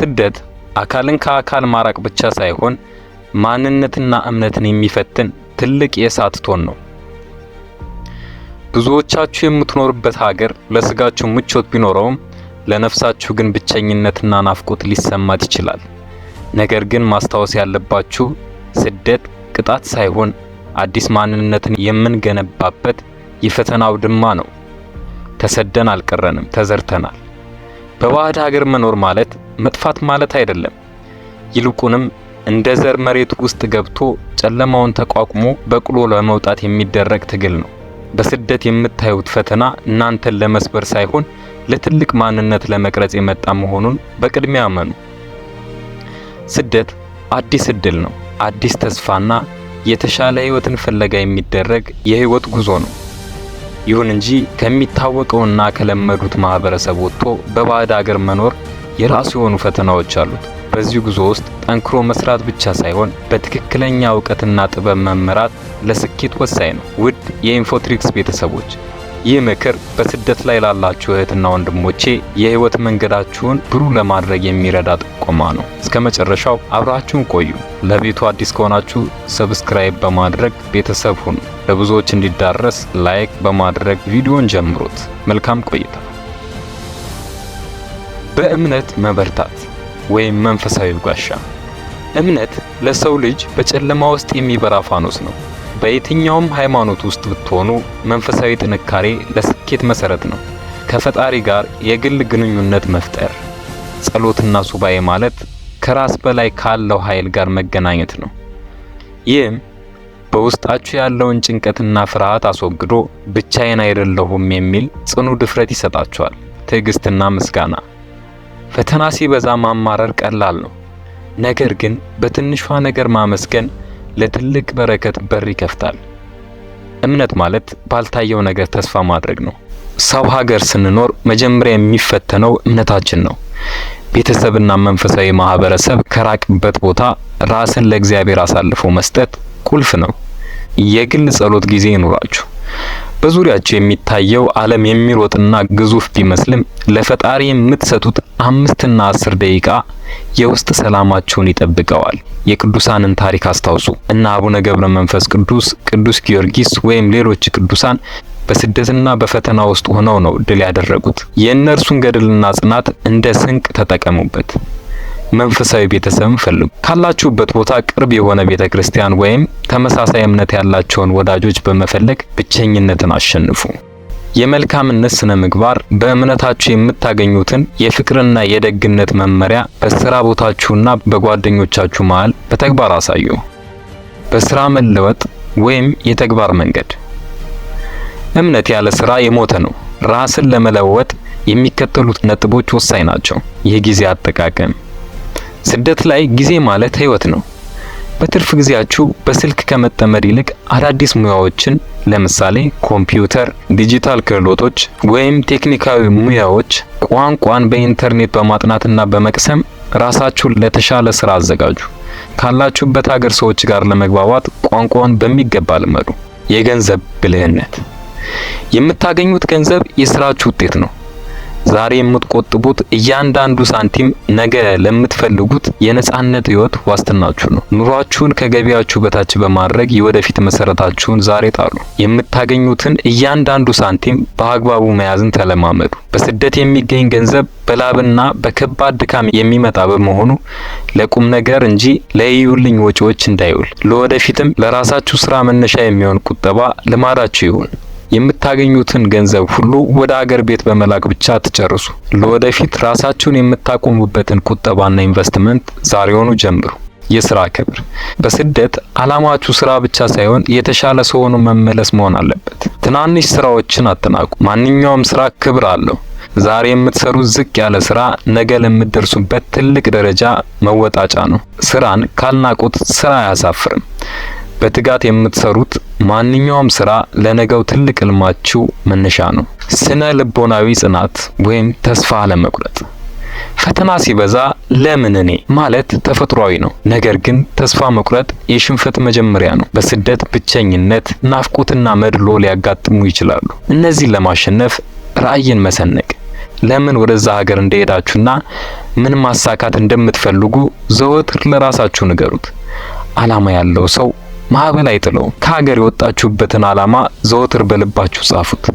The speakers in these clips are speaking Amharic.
ስደት አካልን ከአካል ማራቅ ብቻ ሳይሆን ማንነትና እምነትን የሚፈትን ትልቅ የእሳት እቶን ነው። ብዙዎቻችሁ የምትኖሩበት ሀገር ለስጋችሁ ምቾት ቢኖረውም ለነፍሳችሁ ግን ብቸኝነትና ናፍቆት ሊሰማት ይችላል። ነገር ግን ማስታወስ ያለባችሁ ስደት ቅጣት ሳይሆን አዲስ ማንነትን የምንገነባበት የፈተና አውድማ ነው። ተሰደን አልቀረንም፣ ተዘርተናል። በባዕድ ሀገር መኖር ማለት መጥፋት ማለት አይደለም። ይልቁንም እንደ ዘር መሬት ውስጥ ገብቶ ጨለማውን ተቋቁሞ በቅሎ ለመውጣት የሚደረግ ትግል ነው። በስደት የምታዩት ፈተና እናንተን ለመስበር ሳይሆን ለትልቅ ማንነት ለመቅረጽ የመጣ መሆኑን በቅድሚያ እመኑ። ስደት አዲስ እድል ነው። አዲስ ተስፋና የተሻለ ሕይወትን ፍለጋ የሚደረግ የሕይወት ጉዞ ነው። ይሁን እንጂ ከሚታወቀውና ከለመዱት ማህበረሰብ ወጥቶ በባዕድ አገር መኖር የራሱ የሆኑ ፈተናዎች አሉት። በዚህ ጉዞ ውስጥ ጠንክሮ መስራት ብቻ ሳይሆን በትክክለኛ እውቀትና ጥበብ መመራት ለስኬት ወሳኝ ነው። ውድ የኢንፎትሪክስ ቤተሰቦች፣ ይህ ምክር በስደት ላይ ላላችሁ እህትና ወንድሞቼ የህይወት መንገዳችሁን ብሩህ ለማድረግ የሚረዳ ጥቆማ ነው። እስከ መጨረሻው አብራችሁን ቆዩ። ለቤቱ አዲስ ከሆናችሁ subscribe በማድረግ ቤተሰብ ሁኑ። ለብዙዎች እንዲዳረስ like በማድረግ ቪዲዮን ጀምሩት። መልካም ቆይታ። በእምነት መበርታት ወይም መንፈሳዊ ጋሻ። እምነት ለሰው ልጅ በጨለማ ውስጥ የሚበራ ፋኖስ ነው። በየትኛውም ሃይማኖት ውስጥ ብትሆኑ መንፈሳዊ ጥንካሬ ለስኬት መሰረት ነው። ከፈጣሪ ጋር የግል ግንኙነት መፍጠር፣ ጸሎትና ሱባኤ ማለት ከራስ በላይ ካለው ኃይል ጋር መገናኘት ነው። ይህም በውስጣችሁ ያለውን ጭንቀትና ፍርሃት አስወግዶ ብቻዬን አይደለሁም የሚል ጽኑ ድፍረት ይሰጣችኋል። ትዕግስትና ምስጋና። ፈተና ሲበዛ ማማረር ቀላል ነው። ነገር ግን በትንሿ ነገር ማመስገን ለትልቅ በረከት በር ይከፍታል። እምነት ማለት ባልታየው ነገር ተስፋ ማድረግ ነው። ሰው ሀገር ስንኖር መጀመሪያ የሚፈተነው እምነታችን ነው። ቤተሰብና መንፈሳዊ ማህበረሰብ ከራቅበት ቦታ ራስን ለእግዚአብሔር አሳልፎ መስጠት ቁልፍ ነው። የግል ጸሎት ጊዜ ይኑራችሁ። በዙሪያችሁ የሚታየው ዓለም የሚሮጥና ግዙፍ ቢመስልም ለፈጣሪ የምትሰጡት 5ና 10 ደቂቃ የውስጥ ሰላማችሁን ይጠብቀዋል። የቅዱሳንን ታሪክ አስታውሱ። እነ አቡነ ገብረ መንፈስ ቅዱስ፣ ቅዱስ ጊዮርጊስ ወይም ሌሎች ቅዱሳን በስደትና በፈተና ውስጥ ሆነው ነው ድል ያደረጉት። የእነርሱን ገድልና ጽናት እንደ ስንቅ ተጠቀሙበት። መንፈሳዊ ቤተሰብን ፈልጉ። ካላችሁበት ቦታ ቅርብ የሆነ ቤተ ክርስቲያን ወይም ተመሳሳይ እምነት ያላቸውን ወዳጆች በመፈለግ ብቸኝነትን አሸንፉ። የመልካምነት ስነ ምግባር በእምነታችሁ የምታገኙትን የፍቅርና የደግነት መመሪያ በስራ ቦታችሁና በጓደኞቻችሁ መሃል በተግባር አሳዩ። በስራ መለወጥ ወይም የተግባር መንገድ። እምነት ያለ ስራ የሞተ ነው። ራስን ለመለወጥ የሚከተሉት ነጥቦች ወሳኝ ናቸው። የጊዜ አጠቃቀም። ስደት ላይ ጊዜ ማለት ህይወት ነው። በትርፍ ጊዜያችሁ በስልክ ከመጠመድ ይልቅ አዳዲስ ሙያዎችን ለምሳሌ ኮምፒውተር፣ ዲጂታል ክህሎቶች ወይም ቴክኒካዊ ሙያዎች፣ ቋንቋን በኢንተርኔት በማጥናትና በመቅሰም ራሳችሁን ለተሻለ ስራ አዘጋጁ። ካላችሁበት ሀገር ሰዎች ጋር ለመግባባት ቋንቋውን በሚገባ ልመዱ። የገንዘብ ብልህነት። የምታገኙት ገንዘብ የስራችሁ ውጤት ነው። ዛሬ የምትቆጥቡት እያንዳንዱ ሳንቲም ነገ ለምትፈልጉት የነጻነት ህይወት ዋስትናችሁ ነው። ኑሯችሁን ከገቢያችሁ በታች በማድረግ የወደፊት መሰረታችሁን ዛሬ ጣሉ። የምታገኙትን እያንዳንዱ ሳንቲም በአግባቡ መያዝን ተለማመዱ። በስደት የሚገኝ ገንዘብ በላብና በከባድ ድካም የሚመጣ በመሆኑ ለቁም ነገር እንጂ ለእዩልኝ ወጪዎች እንዳይውል፣ ለወደፊትም ለራሳችሁ ስራ መነሻ የሚሆን ቁጠባ ልማዳችሁ ይሁን። የምታገኙትን ገንዘብ ሁሉ ወደ አገር ቤት በመላክ ብቻ አትጨርሱ። ለወደፊት ራሳችሁን የምታቆሙበትን ቁጠባና ኢንቨስትመንት ዛሬውኑ ጀምሩ። የስራ ክብር። በስደት አላማችሁ ስራ ብቻ ሳይሆን የተሻለ ሰው ሆኖ መመለስ መሆን አለበት። ትናንሽ ስራዎችን አትናቁ። ማንኛውም ስራ ክብር አለው። ዛሬ የምትሰሩት ዝቅ ያለ ስራ ነገ ለምትደርሱበት ትልቅ ደረጃ መወጣጫ ነው። ስራን ካልናቁት ስራ አያሳፍርም። በትጋት የምትሰሩት ማንኛውም ስራ ለነገው ትልቅ ህልማችሁ መነሻ ነው። ስነ ልቦናዊ ጽናት ወይም ተስፋ አለመቁረጥ። ፈተና ሲበዛ ለምን እኔ ማለት ተፈጥሯዊ ነው። ነገር ግን ተስፋ መቁረጥ የሽንፈት መጀመሪያ ነው። በስደት ብቸኝነት፣ ናፍቆትና መድሎ ሊያጋጥሙ ይችላሉ። እነዚህን ለማሸነፍ ራዕይን መሰነቅ፣ ለምን ወደዛ ሀገር እንደሄዳችሁና ምን ማሳካት እንደምትፈልጉ ዘወትር ለራሳችሁ ንገሩት። ዓላማ ያለው ሰው ማዕበል አይጥለውም። ከሀገር የወጣችሁበትን ዓላማ ዘወትር በልባችሁ ጻፉት።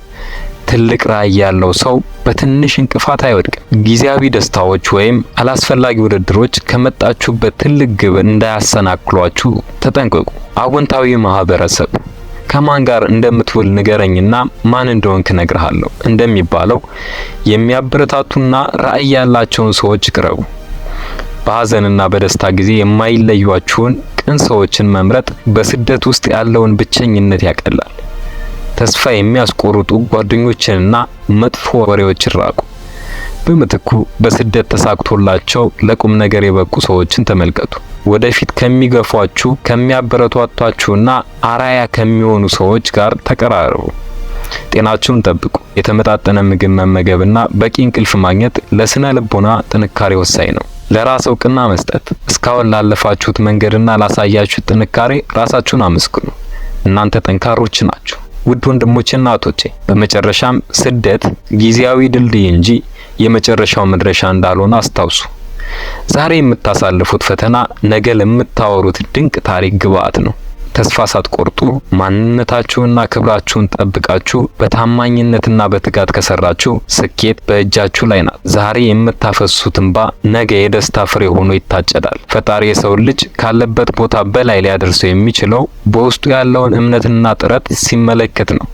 ትልቅ ራዕይ ያለው ሰው በትንሽ እንቅፋት አይወድቅም። ጊዜያዊ ደስታዎች ወይም አላስፈላጊ ውድድሮች ከመጣችሁበት ትልቅ ግብ እንዳያሰናክሏችሁ ተጠንቀቁ። አዎንታዊ ማህበረሰብ፣ ከማን ጋር እንደምትውል ንገረኝና ማን እንደሆንክ እነግርሃለሁ እንደሚባለው፣ የሚያበረታቱና ራዕይ ያላቸውን ሰዎች ቅረቡ። በሀዘንና በደስታ ጊዜ የማይለዩአችሁን ቅን ሰዎችን መምረጥ በስደት ውስጥ ያለውን ብቸኝነት ያቀላል። ተስፋ የሚያስቆርጡ ጓደኞችንና መጥፎ ወሬዎችን ራቁ። በምትኩ በስደት ተሳክቶላቸው ለቁም ነገር የበቁ ሰዎችን ተመልከቱ። ወደፊት ከሚገፏችሁ፣ ከሚያበረታቷችሁና አራያ ከሚሆኑ ሰዎች ጋር ተቀራረቡ። ጤናችሁን ጠብቁ። የተመጣጠነ ምግብ መመገብና በቂ እንቅልፍ ማግኘት ለስነ ልቦና ጥንካሬ ወሳኝ ነው። ለራስ እውቅና መስጠት፣ እስካሁን ላለፋችሁት መንገድና ላሳያችሁት ጥንካሬ ራሳችሁን አመስግኑ። እናንተ ጠንካሮች ናችሁ። ውድ ወንድሞቼና እህቶቼ፣ በመጨረሻም ስደት ጊዜያዊ ድልድይ እንጂ የመጨረሻው መድረሻ እንዳልሆነ አስታውሱ። ዛሬ የምታሳልፉት ፈተና ነገ ለምታወሩት ድንቅ ታሪክ ግብአት ነው። ተስፋ ሳትቆርጡ ማንነታችሁንና ክብራችሁን ጠብቃችሁ በታማኝነትና በትጋት ከሰራችሁ ስኬት በእጃችሁ ላይ ናት። ዛሬ የምታፈሱት እንባ ነገ የደስታ ፍሬ ሆኖ ይታጨዳል። ፈጣሪ የሰውን ልጅ ካለበት ቦታ በላይ ሊያደርሰው የሚችለው በውስጡ ያለውን እምነትና ጥረት ሲመለከት ነው።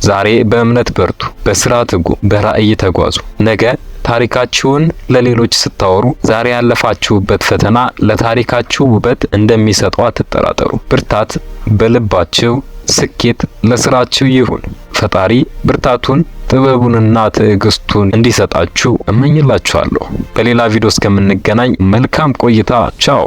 ዛሬ በእምነት በርቱ፣ በስራ ትጉ፣ በራዕይ ተጓዙ። ነገ ታሪካችሁን ለሌሎች ስታወሩ ዛሬ ያለፋችሁበት ፈተና ለታሪካችሁ ውበት እንደሚሰጠው አትጠራጠሩ። ብርታት በልባችሁ፣ ስኬት ለስራችሁ ይሁን። ፈጣሪ ብርታቱን፣ ጥበቡንና ትዕግስቱን እንዲሰጣችሁ እመኝላችኋለሁ። በሌላ ቪዲዮ እስከምንገናኝ መልካም ቆይታ። ቻው።